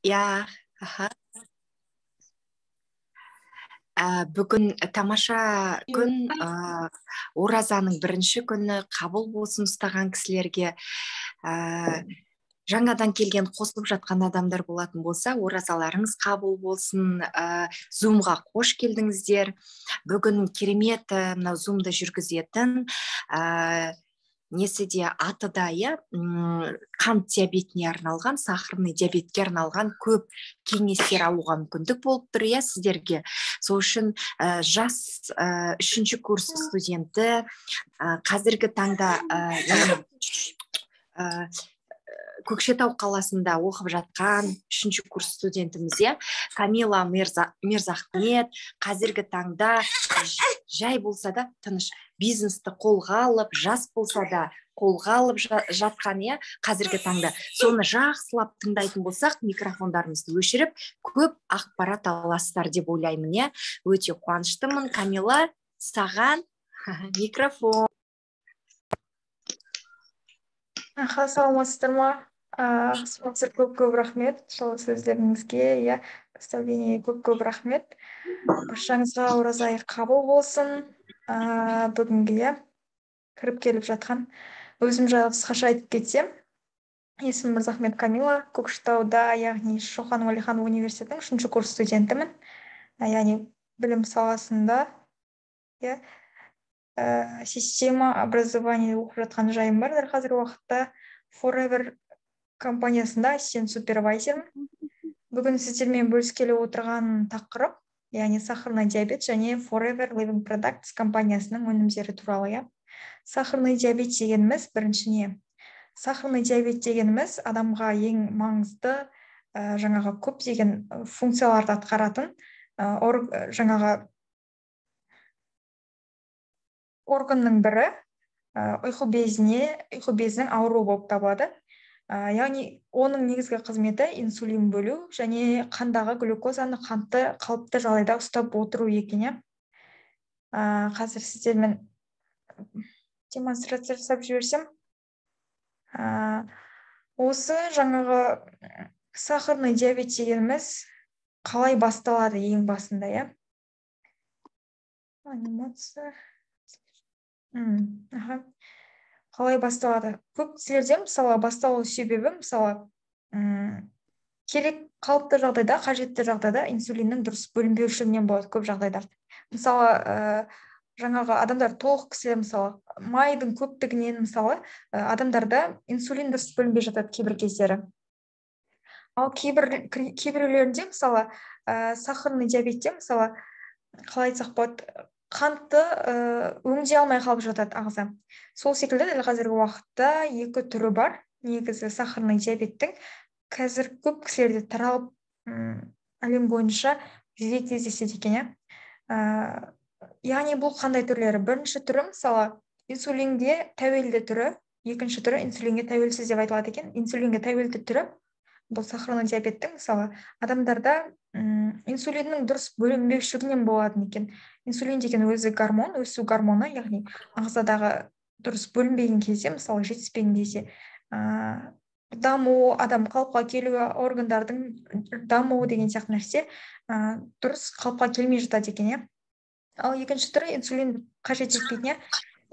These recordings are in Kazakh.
Иә, аха. Бүгін тамаша күн, оразаның бірінші күні, қабыл болсын ұстаған кісілерге. Жаңадан келген, қосылып жатқан адамдар болатын болса, оразаларыңыз қабыл болсын. Зумға қош келдіңіздер. Бүгін керемет мынау Зумды жүргізетін, несі де, аты да, иә, қант диабетіне арналған, сахарный диабетке арналған көп кеңестер алуға мүмкіндік болып тұр, иә, сіздерге. Сол үшін жас үшінші курс студенті, қазіргі таңда Көкшетау қаласында оқып жатқан үшінші курс студентіміз, иә, Камила Мирзахмет, қазіргі таңда жай болса да тыныш бизнесті қолға алып, жас болса да қолға алып жатқан, иә, қазіргі таңда. Соны жақсылап тыңдайтын болсақ, микрофондарымызды өшіріп, көп ақпарат аласыздар деп ойлаймын, иә. Өте қуаныштымын. Камила, саған микрофон. Аха, саламатсыздар ма? Спонсор, көп-көп рахмет жылы сөздеріңізге, иә, представление, көп-көп рахмет. Баршаңызға ораза айы қабыл болсын. Бүгінгі, иә, кіріп келіп жатқан өзім жайлы қысқаша айтып кетсем, есімім Мырзахмет Камила, Көкшетауда, яғни Шоқан Уәлиханов университетінің үшінші курс студентімін, яғни білім саласында, иә, система образования оқып жатқан жайым бар. Дәл қазіргі уақытта Forever компаниясында ассистент супервайзермін. Бүгін сіздермен бөліскелі отырған тақырып, яғни сахарный диабет және Forever Living Products компаниясының өнімдері туралы, иә. Сахарный диабет дегеніміз бірінші не? Сахарный диабет дегеніміз адамға ең маңызды, жаңағы көптеген функцияларды атқаратын, жаңағы органның бірі, ұйқы безіне, ұйқы безінің ауруы болып табылады. Яғни оның негізгі қызметі инсулин бөлу және қандағы глюкозаны, қантты қалыпты жағдайда ұстап отыру екен, иә. Қазір сіздермен демонстрация жасап жіберсем. Осы жаңағы сахарный диабет дегеніміз қалай басталады ең басында, иә? Анимация. Аха. Қалай басталады? Көп кісілерде, мысалы, басталу себебі, мысалы, керек қалыпты жағдайда, қажетті жағдайда инсулиннің дұрыс бөлінбеушілігінен болады көп жағдайда. Мысалы, жаңағы адамдар, толық кісілер, мысалы, майдың көптігінен, мысалы, адамдарда инсулин дұрыс бөлінбей жатады кейбір кездері. Ал кейбіреулерінде, мысалы, сахарный диабетте, мысалы, қалай айтсақ болады, қантты өңдей алмай қалып жатады ағза. Сол секілді дәл қазіргі уақытта екі түрі бар. Негізі сахарный диабеттің қазір көп кісілерде таралып, әлем бойынша жиі кездеседі екен, иә. Яғни бұл қандай түрлері? Бірінші түрі, мысалы, инсулинге тәуелді түрі, екінші түрі инсулинге тәуелсіз деп айтылады екен. Инсулинге тәуелді түрі бұл сахарный диабеттің, мысалы, адамдарда инсулиннің дұрыс бөлінбеушілігінен болатын екен. Инсулин деген өзі гормон, өсу гормоны, яғни ағзадағы дұрыс бөлінбеген кезде, мысалы, жетіспеген кезде, даму, адам қалыпқа келуі, органдардың дамуы деген сияқты нәрсе, дұрыс қалыпқа келмей жатады екен, иә. Ал екінші түрі инсулин қажет етпейтін, иә.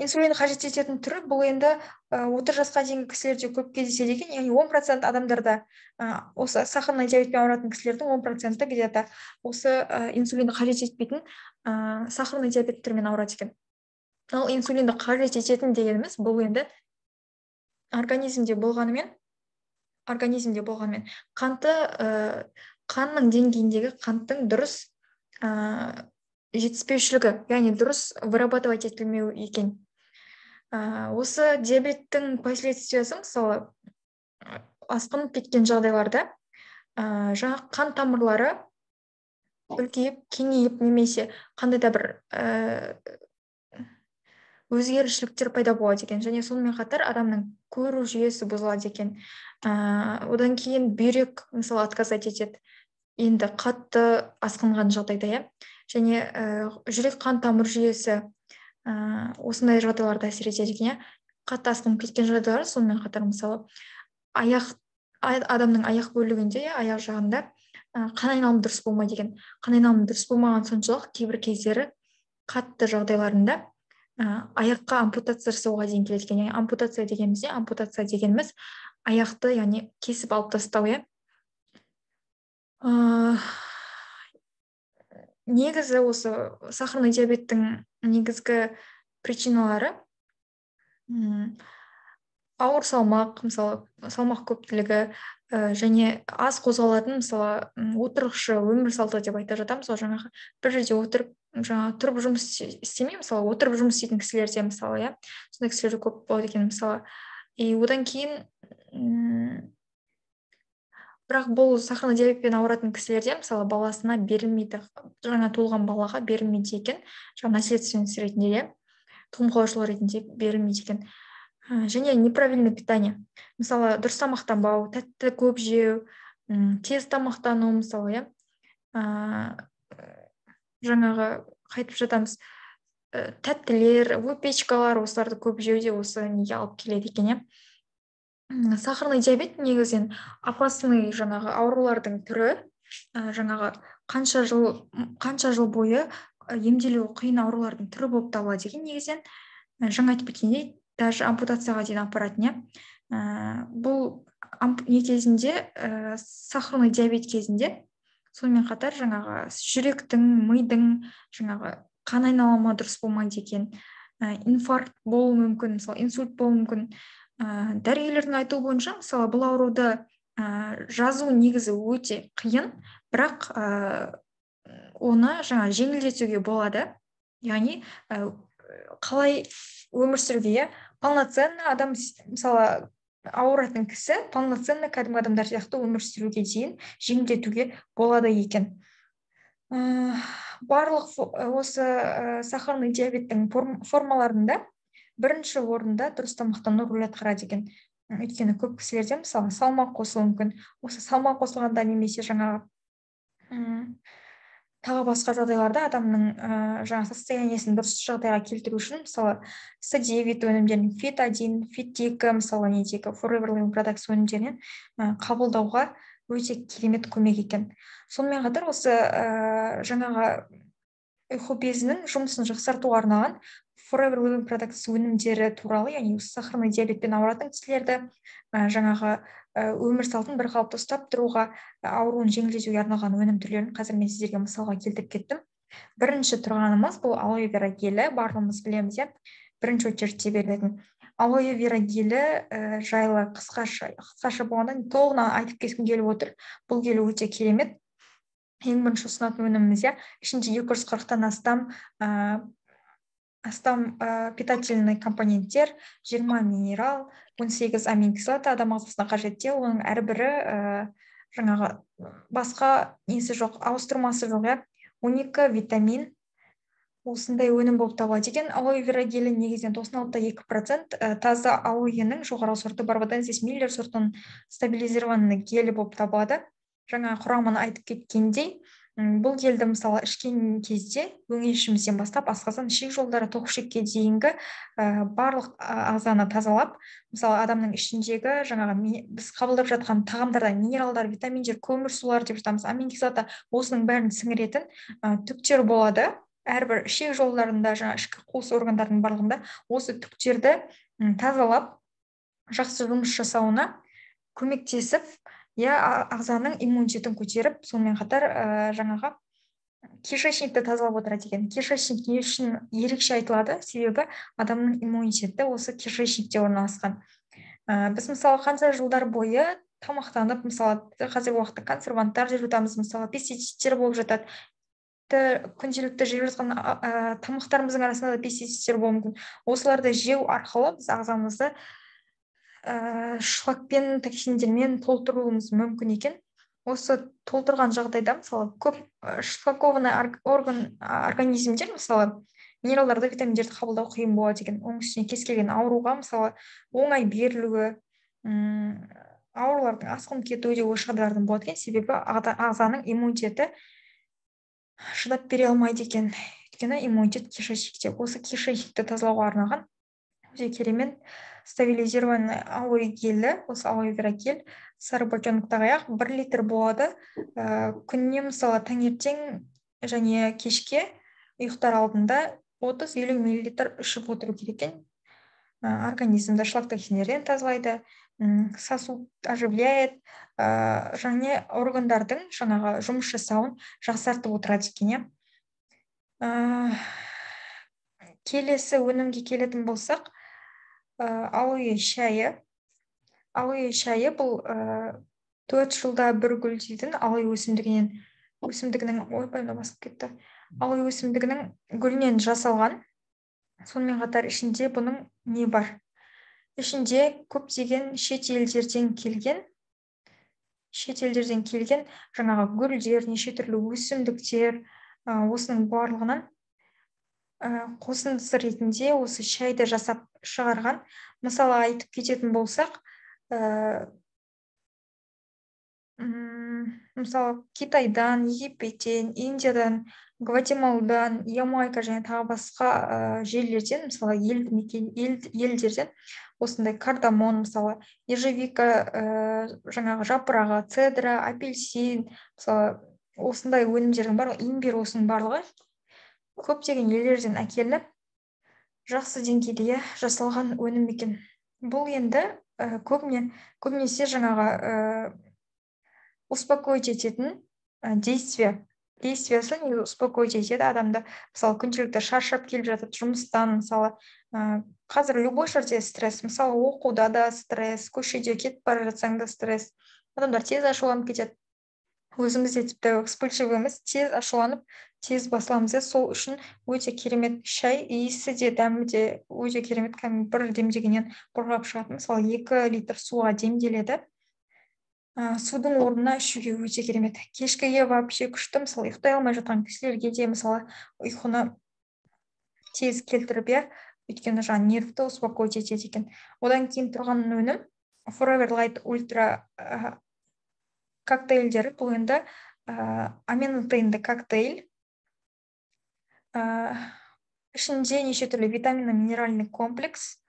Инсулин қажет ететін түрі бұл енді 30 жасқа дейінгі кісілерде көп кездеседі екен, яғни 10% адамдарда, осы сахарный диабетпен ауыратын кісілердің 10% где-то осы инсулинді қажет етпейтін, сахарный диабет түрімен ауырады екен. Ал инсулинді қажет ететін дегеніміз бұл енді организмде болғанымен қанты, қанның деңгейіндегі қанттың дұрыс жетіспеушілігі, яғни дұрыс вырабатывать етілмеуі екен. Осы диабеттің последствиясы, мысалы, асқынып кеткен жағдайларда, жаңа қан тамырлары үлкейіп, кеңейіп немесе қандай да бір өзгерісшіліктер пайда болады екен. Және сонымен қатар адамның көру жүйесі бұзылады екен. Одан кейін бүйрек, мысалы, отказать етеді. Енді қатты асқынған жағдайда, иә. Және жүрек қан тамыр жүйесі, осындай жағдайларда әсер етеді екен, иә. Қатты асқынып кеткен жағдайлар, сонымен қатар, мысалы, аяқ Адамның аяқ бөлігінде, аяқ жағында қан айналымы дұрыс болмайды екен. Қан айналымы дұрыс болмаған соншалық, кейбір кездері қатты жағдайларында аяққа ампутация жасауға дейін келеді екен. Яғни ампутация дегеніміз не? Ампутация дегеніміз аяқты, яғни кесіп алып тастау, иә. Негізі осы сахарный диабеттің негізгі причиналары ауыр салмақ, мысалы, салмақ көптілігі, және аз қозғалатын, мысалы, отырықшы өмір салты деп айта жатамыз ғой. Жаңағы бір жерде отырып, жаңағы тұрып жұмыс істемей, мысалы, отырып жұмыс істейтін кісілерде, мысалы, иә, сондай кісілерде көп болады екен, мысалы. И одан кейін, бірақ бұл сахарный диабетпен ауыратын кісілерде, мысалы, баласына берілмейді, жаңа туылған балаға берілмейді екен, жаңа наследственность ретінде, иә, тұқым қуалаушылық ретінде берілмейді екен. Және неправильное питание, мысалы, дұрыс тамақтанбау, тәтті көп жеу, тез тамақтану, мысалы, иә, жаңағы қайтып жатамыз, тәттілер, выпечкалар, осыларды көп жеу де осы неге алып келеді екен, иә. Сахарный диабет негізінен опасный жаңағы аурулардың түрі, жаңағы қанша жыл бойы емделуі қиын аурулардың түрі болып табылады екен негізінен. Жаңа айтып кеткендей, даже ампутацияға дейін апаратын, иә. Бұл не кезінде, сахарный диабет кезінде сонымен қатар жаңағы жүректің, мидың жаңағы қан айналымы дұрыс болмайды екен, инфаркт болуы мүмкін, мысалы, инсульт болуы мүмкін. Дәрігерлердің айтуы бойынша, мысалы, бұл ауруды жазу негізі өте қиын, бірақ оны жаңа жеңілдетуге болады. Яғни қалай өмір сүруге, иә, полноценно адам, мысалы, ауыратын кісі полноценно кәдімгі адамдар сияқты өмір сүруге дейін жеңілдетуге болады екен. Барлық осы сахарный диабеттің формаларында бірінші орында дұрыс тамақтану рөл атқарады екен. Өйткені көп кісілерде, мысалы, салмақ қосылуы мүмкін. Осы салмақ қосылғанда немесе жаңағы тағы басқа жағдайларда адамның жаңа состояниесін дұрыс жағдайға келтіру үшін, мысалы, С9 өнімдерін, Фит 1, Фит 2, мысалы, недегі Forever Living Products өнімдерінен қабылдауға өте керемет көмек екен. Сонымен қатар осы жаңағы ұйқы безінің жұмысын жақсартуға арналған Forever Living Products өнімдері туралы, яғни осы сахарный диабетпен ауыратын кісілерді жаңағы өмір салтын бір қалыпты ұстап тұруға, ауруын жеңілдетуге арналған өнім түрлерін қазір мен сіздерге мысалға келтіріп кеттім. Бірінші тұрғанымыз бұл алоэ вера гелі, барлығымыз білеміз, иә, бірінші очередьте берілетін алоэ вера гелі жайлы қысқаша болғанда, толығынан айтып кеткім келіп отыр. Бұл гель өте керемет, ең бірінші ұсынатын өніміміз, иә. Ішінде 240-тан астам питательный компоненттер, 20 минерал, 18 аминокислота адам ағзасына қажет. Оның әрбірі жаңағы басқа несі жоқ, ауыстырмасы жоқ, иә, 12 витамин, осындай өнім болып табылады екен. Алоэ вера гелі негізінен 96,2% таза алоэнің жоғарғы сорты, Барбаденсис Миллер сортының стабилизированный гелі болып табылады. Жаңа құрамын айтып кеткендей, бұл гельді, мысалы, ішкен кезде өңешімізден бастап асқазан, ішек жолдары, тоқ ішекке дейінгі барлық ағзаны тазалап, мысалы, адамның ішіндегі жаңағы біз қабылдап жатқан тағамдардан минералдар, витаминдер, көмірсулар деп жатамыз, аминокислота, осының бәрін сіңіретін түктер болады әрбір ішек жолдарында, жаңа ішкі қуыс органдарының барлығында. Осы түктерді тазалап, жақсы жұмыс жасауына көмектесіп, иә, ағзаның иммунитетін көтеріп, сонымен қатар жаңағы кишечникті тазалап отырады екен. Кишечник не үшін ерекше айтылады? Себебі адамның иммунитеті осы кишечникте орналасқан. Біз, мысалы, қанша жылдар бойы тамақтанып, мысалы, қазіргі уақытта консерванттар жеп жатамыз, мысалы, пестицидтер болып жатады, күнделікті жеп жатқан тамақтарымыздың арасында да пестицидтер болуы мүмкін. Осыларды жеу арқылы біз ағзамызды шлакпен, токсиндермен толтыруымыз мүмкін екен. Осы толтырған жағдайда, мысалы, көп шлакованный орган, организмдер, мысалы, минералдарды, витаминдерді қабылдау қиын болады екен. Оның үстіне кез келген ауруға, мысалы, оңай берілуі, аурулардың асқынып кетуі де осы жағдайлардан болады екен. Себебі ағзаның иммунитеті шыдап бере алмайды екен, өйткені иммунитет кишечникте. Осы кишечникті тазалауға арналған өте керемет Стабилизированный алоэ гелі, осы алоэ вера гель, сары бочоноктағы аяқ 1 литр болады. Күніне, мысалы, таңертең және кешке ұйықтар алдында 30-50 миллилитр ішіп отыру керек екен. Организмді шлак токсиндерден тазалайды, сосуд оживляет, және органдардың жаңағы жұмыс жасауын жақсартып отырады екен, иә. Келесі өнімге келетін болсақ, алоэ шайы. Алоэ шайы бұл 4 жылда бір гүлдейтін алоэ өсімдігінен, өсімдігінің, ойбай, мынау басып кетті, алоэ өсімдігінің гүлінен жасалған. Сонымен қатар ішінде бұның не бар? Ішінде көптеген шет елдерден келген жаңағы гүлдер, неше түрлі өсімдіктер, осының барлығынан қосындысы ретінде осы шайды жасап шығарған. Мысалы, айтып кететін болсақ, мысалы, Китайдан, Египеттен, Индиядан, Гватемаладан, Ямайка және тағы басқа жерлерден, мысалы, елді мекен елдерден осындай кардамон, мысалы, ежевика, жаңағы жапырағы, цедра, апельсин, мысалы, осындай өнімдердің барлығы, имбирь, осының барлығы көптеген елдерден әкелініп, жақсы деңгейде жасалған өнім екен. Бұл енді көбінесе жаңағы успокоить ететін действиясы, негізі успокоить етеді адамды. Мысалы, күнделікті шаршап келіп жатады жұмыстан, мысалы, қазір любой жерде стресс, мысалы, оқуда да стресс, көшеде кетіп бара жатсаң да стресс, адамдар тез ашуланып кетеді. Өзіміз де тіпті вспыльчивыймыз, тез ашуланып, тез басыламыз, иә. Сол үшін өте керемет шай, иісі де, дәмі де өте керемет, кәдімгі бір демдегеннен бұрқырап шығатын. Мысалы, 2 литр суға демделеді, судың орнына ішуге өте керемет. Кешкіге вообще күшті, мысалы, ұйықтай алмай жатқан кісілерге де, мысалы, ұйқыны тез келтіріп, иә, өйткені жаңағы нервті успокоить етеді екен. Одан кейін тұрған өнім Forever Light Ultra коктейльдері. Бұл енді аминотейнді коктейль, ішінде неше түрлі витаминно минеральный комплекс.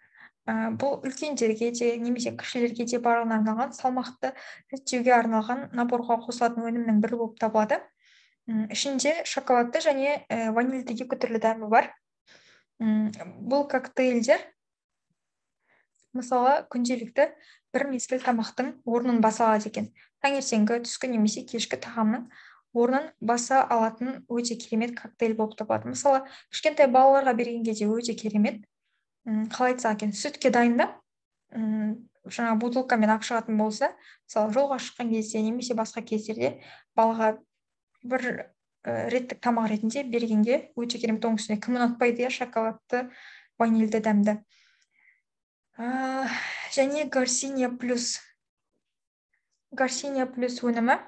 Бұл үлкендерге де немесе кішілерге де, барлығына арналған, салмақты реттеуге арналған наборға қосылатын өнімнің бірі болып табылады. Ішінде шоколадты және ванильді екі түрлі дәмі бар. Бұл коктейльдер, мысалы, күнделікті бір мезгіл тамақтың орнын баса алады екен. Таңертеңгі, түскі немесе кешкі тағамның орнын баса алатын өте керемет коктейль болып табылады. Мысалы, кішкентай балаларға бергенге де өте керемет. Қалай айтсақ екен, сүтке дайындап, жаңа бутылкамен алып шығатын болса, мысалы, жолға шыққан кезде немесе басқа кездерде балаға бір реттік тамақ ретінде бергенге өте керемет. Оның үстіне кім ұнатпайды, иә, шоколадты, ванильді дәмді. Және Гарсиния Плюс. Гарсиния Плюс өнімі,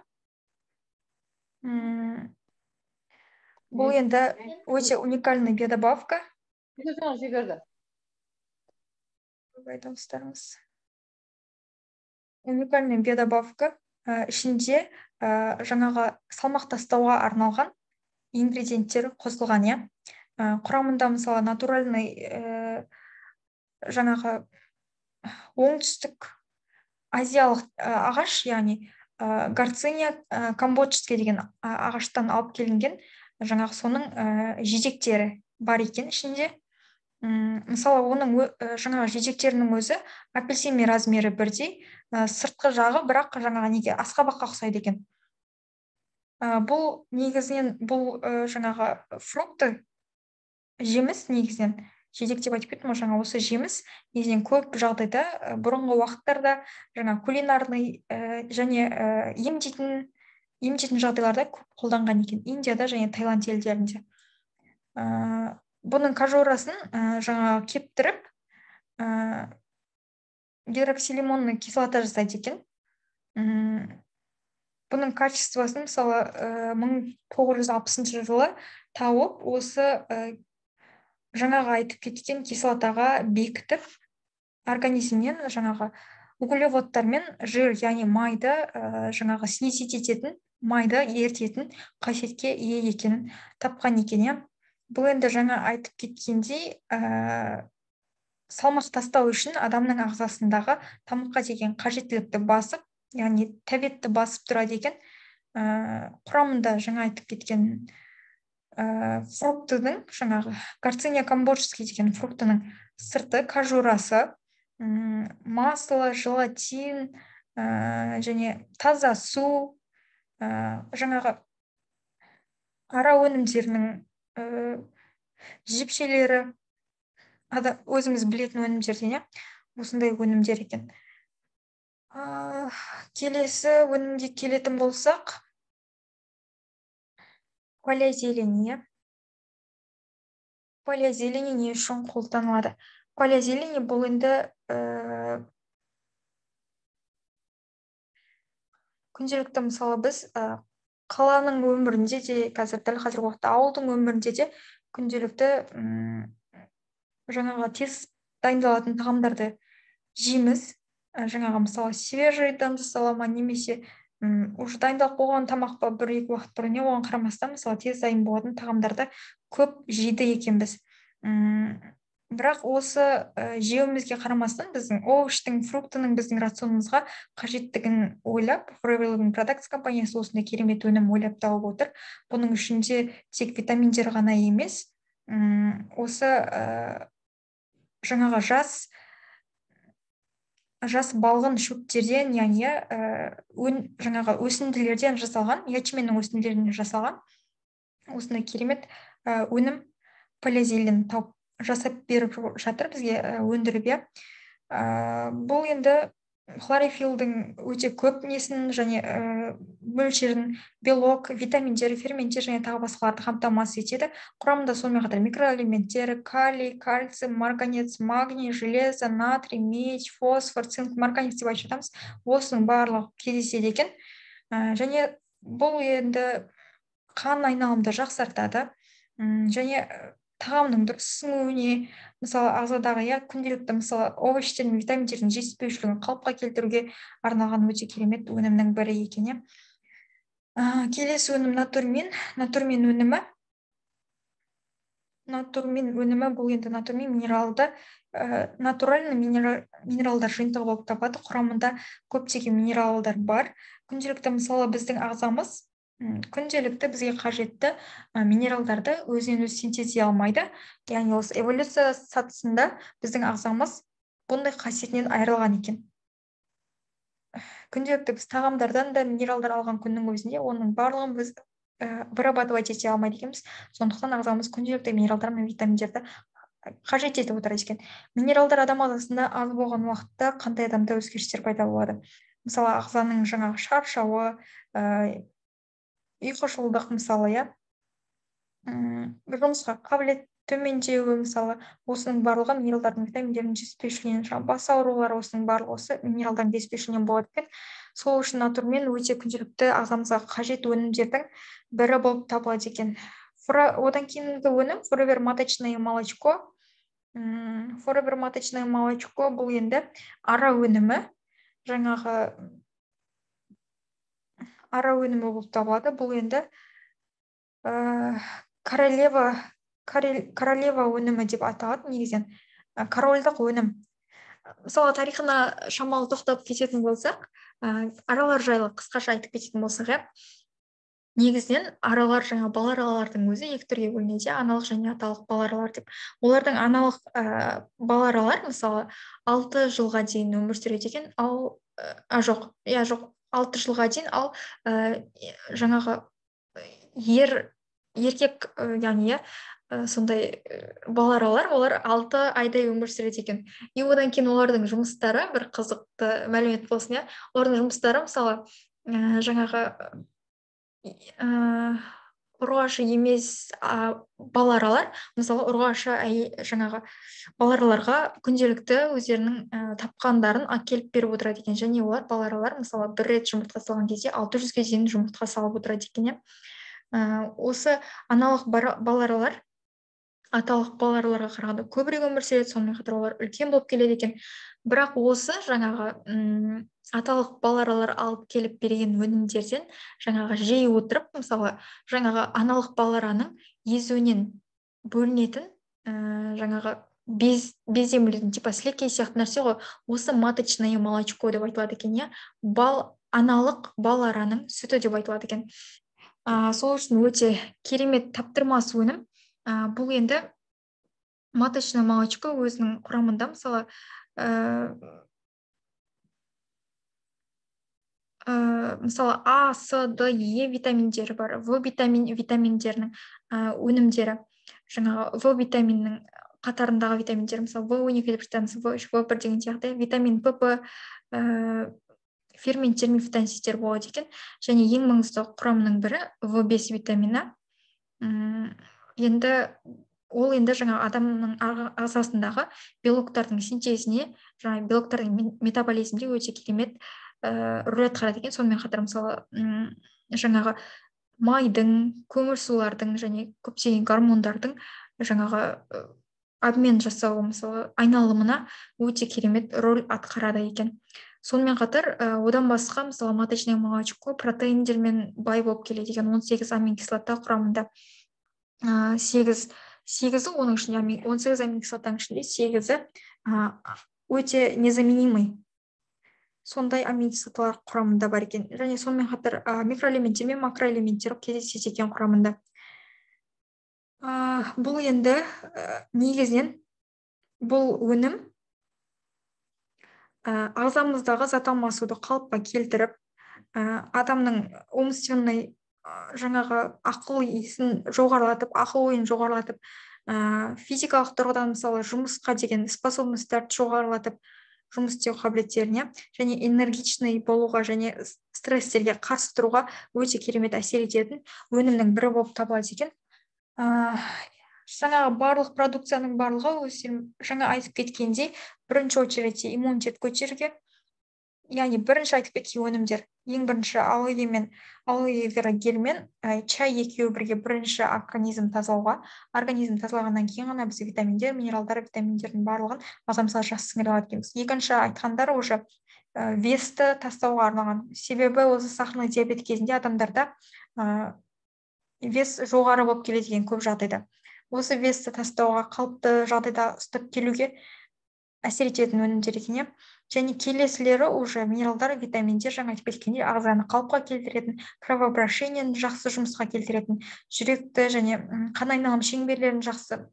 бұл енді өте уникальный биодобавка. Жіберді. Дауыстарыңыз. Уникальный биодобавка, ішінде жаңағы салмақ тастауға арналған ингредиенттер қосылған, иә. Құрамында, мысалы, натуральный жаңағы оңтүстік азиялық ағаш, яғни гарциния камбоджский деген ағаштан алып келінген, жаңағы соның жидектері бар екен ішінде. Мысалы, оның жаңағы жидектерінің өзі апельсинмен размері бірдей, сыртқы жағы бірақ жаңағы неге, асқабаққа ұқсайды екен. Бұл негізінен, бұл жаңағы фрукты, жеміс, негізінен жидек деп айтып кеттім ғой жаңа, осы жеміс негізінен көп жағдайда бұрынғы уақыттарда жаңа кулинарный және емдейтін жағдайларда көп қолданған екен Индияда және Таиланд елдерінде. Бұның кожурасын жаңағы кептіріп, гидроксилимонный кислота жасайды екен. Бұның качествосын, мысалы, 1960 жылы тауып, осы жаңағы айтып кеткен кислотаға бекітіп, организмнен жаңағы углеводтар мен жир, яғни майды жаңағы снизить ететін, майды ерітетін қасиетке ие екенін тапқан екен, иә. Бұл енді жаңа айтып кеткендей, Салмақ тастау үшін адамның ағзасындағы тамаққа деген қажеттілікті басып, яғни тәбетті басып тұрады екен. Құрамында жаңа айтып кеткен фруктының, жаңағы гарциния камбоджский деген фруктының сырты, кожурасы, масло, желатин, және таза су, жаңағы ара өнімдерінің жіпшелері, өзіміз білетін өнімдерден, осындай өнімдер екен. Келесі өнімге келетін болсақ, Поля зелени. Поля зелени не үшін қолданылады? Поля зелени бұл енді күнделікті, мысалы, біз қаланың өмірінде де, қазір дәл қазіргі уақытта ауылдың өмірінде де күнделікті жаңағы тез дайындалатын тағамдарды жейміз. Жаңағы, мысалы, свежийдан жасала ма, немесе уже дайындалып қойған тамақ па бір екі уақыт бұрын, оған қарамастан, мысалы, тез дайын болатын тағамдарды көп жейді екенбіз. Бірақ осы жеуімізге қарамастан, біздің овощтың, фруктының біздің рационымызға қажеттігін ойлап, Forever Living Products компаниясы осындай керемет өнім ойлап тауып отыр. Бұның ішінде тек витаминдер ғана емес, осы жаңағы жас балғын шөптерден, яғни жаңағы өсінділерден жасалған, ячменнің өсінділерінен жасалған осындай керемет өнім Поля зелень тауып жасап беріп жатыр бізге, өндіріп, иә. Бұл енді хлорофилдің өте көп несін және мөлшерін, белок, витаминдер, ферменттер және тағы басқаларды қамтамасыз етеді. Құрамында сонымен қатар микроэлементтер, калий, кальций, марганец, магний, железо, натрий, медь, фосфор, цинк, марганец деп айтып жатамыз. Осының барлығы кездеседі екен. Және бұл енді қан айналымды жақсартады және тағамның дұрыс сіңуіне, мысалы, ағзадағы, иә, күнделікті, мысалы, овощтер мен витаминдердің жетіспеушілігін қалыпқа келтіруге арналған өте керемет өнімнің бірі екен, иә. Келесі өнім Натурмин. Натурмин өнімі. Натурмин өнімі бұл енді Натурмин минералды, натуральный минералдар жиынтығы болып табылады. Құрамында көптеген минералдар бар. Күнделікті, мысалы, біздің ағзамыз күнделікті бізге қажетті минералдарды өзінен өзі синтездей алмайды. Яғни осы эволюция сатысында біздің ағзамыз бұндай қасиетінен айырылған екен. Күнделікті біз тағамдардан да минералдар алған күннің өзінде оның барлығын біз вырабатывать ете алмайды екенбіз. Сондықтан ағзамыз күнделікті минералдар мен витаминдерді қажет етіп отырады екен. Минералдар адам ағзасында аз болған уақытта қандай адамда өзгерістер пайда болады? Мысалы, ағзаның жаңағы шаршауы, ұйқышылдық, мысалы, иә, жұмысқа қабілет төмендеуі, мысалы, осының барлығы минералдардың, витаминдердің жетіспеушілігінен, жаңағы бас аурулары, осының барлығы осы минералдардың жетіспеушілігінен болады екен. Сол үшін Натурмен өте күнделікті ағзамызға қажет өнімдердің бірі болып табылады екен. Одан кейінгі өнім Forever маточное молочко. Forever маточное молочко бұл енді ара өнімі, жаңағы ара өнімі болып табылады. Бұл енді королева өнімі деп аталады негізінен, корольдық өнім. Мысалы, тарихына шамалы тоқтап кететін болсақ, аралар жайлы қысқаша айтып кететін болсақ, иә, негізінен аралар, жаңа бал аралардың өзі екі түрге бөлінеді, аналық және аталық бал аралар деп. Олардың аналық бал аралар, мысалы, 6 жылға дейін өмір сүреді екен, ал жоқ, иә, жоқ, 6 жылға дейін, ал жаңағы еркек, яғни, сондай бал аралар, олар 6 айдай өмір сүреді екен. И одан кейін олардың жұмыстары, бір қызықты мәлімет болсын, иә, олардың жұмыстары, мысалы, жаңағы ұрғашы емес бал аралар, мысалы, ұрғашы жаңағы бал араларға күнделікті өздерінің тапқандарын әкеліп беріп отырады екен. Және олар бал аралар, мысалы, бір рет жұмыртқа салған кезде 600-ге дейін жұмыртқа салып отырады екен, иә. Осы аналық бал аралар аталық бал араларға қарағанда көбірек өмір сүреді, сонымен қатар олар үлкен болып келеді екен. Бірақ осы жаңағы аталық бал аралар алып келіп берген өнімдерден жаңағы жей отырып, мысалы, жаңағы аналық бал араның езуінен бөлінетін жаңағы Безден бөлетін, типа сілекей сияқты нәрсе ғой. Осы маточное молочко деп айтылады екен, иә, бал аналық бал араның сүті деп айтылады екен. Сол үшін өте керемет, таптырмас өнім. Бұл енді маточное молочко өзінің құрамында, мысалы, мысалы, А, С, Д, Е витаминдері бар, В витаминдерінің өнімдері, жаңағы В витаминінің қатарындағы витаминдер, мысалы, В12 деп жатамыз, В3, В1 деген сияқты, витамин ПП, ферменттер мен фитонцидтер болады екен. Және ең маңызды құрамының бірі В5 витамині. Енді ол енді жаңа адамның ағзасындағы белоктардың синтезіне, жаңа белоктардың метаболизмінде өте керемет рөл атқарады екен. Сонымен қатар, мысалы, жаңағы майдың, көмірсулардың және көптеген гормондардың жаңағы обмен жасауы, мысалы, айналымына өте керемет рөл атқарады екен. Сонымен қатар, одан басқа, мысалы, маточное молочко протеиндермен бай болып келеді екен. 18 аминокислота құрамында, сегізі оның ішінде, 18 аминокислотаның ішінде 8-і өте незаменимый сондай аминокислоталар құрамында бар екен. Және сонымен қатар микроэлементтер мен макроэлементтер кездеседі екен құрамында. Бұл енді негізінен бұл өнім ағзамыздағы зат алмасуды қалыпқа келтіріп, адамның умственный, жаңағы ақыл есін жоғарылатып, ақыл ойын жоғарылатып, физикалық тұрғыдан, мысалы, жұмысқа деген способностьтарды жоғарылатып, жұмыс істеу қабілеттеріне және энергичный болуға және стресстерге қарсы тұруға өте керемет әсер ететін өнімнің бірі болып табылады екен. Жаңағы барлық продукцияның барлығы, өздерің жаңа айтып кеткендей, бірінші очередте иммунитет көтеруге, яғни бірінші айтып кеткен өнімдер, ең бірінші алоэ мен алоэ вера гель мен чай екеуі бірге бірінші организм тазалауға, организм тазалағаннан кейін ғана біз витаминдер, минералдар, витаминдердің барлығын ағзамызға жақсы сіңіре алады екенбіз. Екінші айтқандар уже весті тастауға арналған. Себебі осы сахарный диабет кезінде адамдарда вес жоғары болып келеді екен көп жағдайда. Осы весті тастауға, қалыпты жағдайда ұстап келуге әсер ететін өнімдер екен. Және келесілері уже минералдар, витаминдер, жаңа айтып кеткендей, ағзаны қалыпқа келтіретін, кровообращениені жақсы жұмысқа келтіретін, жүректі және қан айналым шеңберлерін жақсы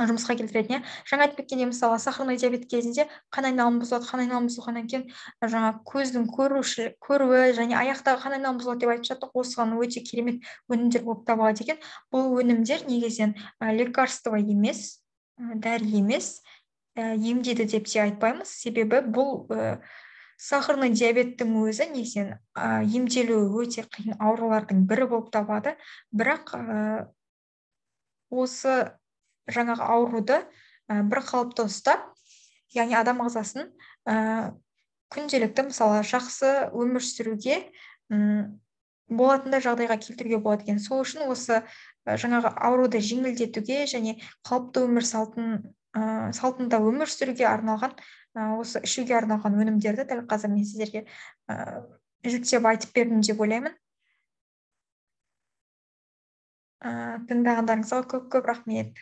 жұмысқа келтіретін. Жаңа айтып кеткендей, мысалы, сахарный диабет кезінде қан айналымы бұзылады, қан айналымы бұзылғаннан кейін жаңа көздің көруі және аяқтағы қан айналымы бұзылады деп айтып жаттық. Осыған өте керемет өнімдер болып табылады екен. Бұл өнімдер негізінен лекарство емес, дәрі емес, емдейді деп те айтпаймыз, себебі бұл сахарный диабеттің өзі негізінен емделуі өте қиын аурулардың бірі болып табылады. Бірақ осы жаңағы ауруды бір қалыпты ұстап, яғни адам ағзасын күнделікті, мысалы, жақсы өмір сүруге болатындай жағдайға келтіруге болады екен. Сол үшін осы жаңағы ауруды жеңілдетуге және қалыпты өмір салтында өмір сүруге арналған, осы ішуге арналған өнімдерді дәл қазір мен сіздерге жіктеп айтып бердім деп ойлаймын. Тыңдағандарыңызға көп-көп рахмет.